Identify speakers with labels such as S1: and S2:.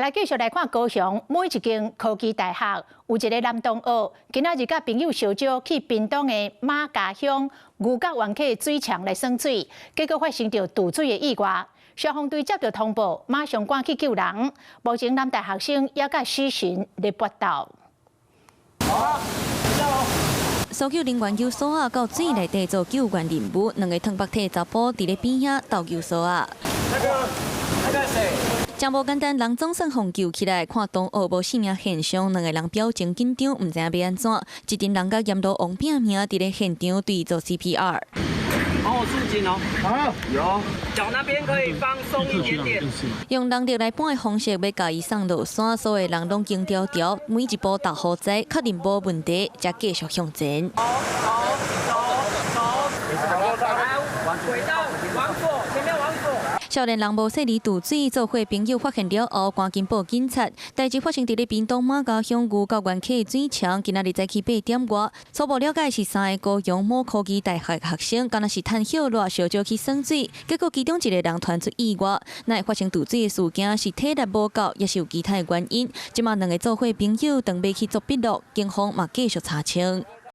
S1: 來繼續來看高雄每一間科技大學有一个男同學，今仔日佮朋友相招去屏東的瑪家鄉牛角園溪水池來耍水，結果發生著墮水的意外。消防隊接到通報，馬上趕去救人。目前男大學生猶佮死神咧搏鬥。
S2: 搜救人員救索仔到水內底做救援任務，兩个湯腹體查埔佇咧邊遐鬥救索仔。真無簡單，人總算予救起來，看同學無性命現象，兩个人表情緊張，毋知影欲按怎。一陣人佮閻羅王拼命佇咧現場對伊做 CPR。
S3: 幫我束緊哦。好，有。腳那邊可以放鬆一點點。
S2: 用人力來搬的方式欲共伊送落山，所有人攏驚條條，每一步踏予知，確認無問題，才繼續向前。
S3: 走走走走，來，軌道往左，前面往左。
S2: 少年人無細膩墮水，做伙朋友發現了後，趕緊報警察。代誌發生佇咧屏東瑪家鄉牛角園溪水池，今仔日早起8點外，初步了解是三个高雄某科技大學學生，敢若是趁歇熱相招去耍水，結果其中一个人傳出意外，哪會發生墮水的事件是體力無夠，抑是有其他的原因？這馬兩个做伙朋友當欲去做筆錄，警方嘛繼續查清。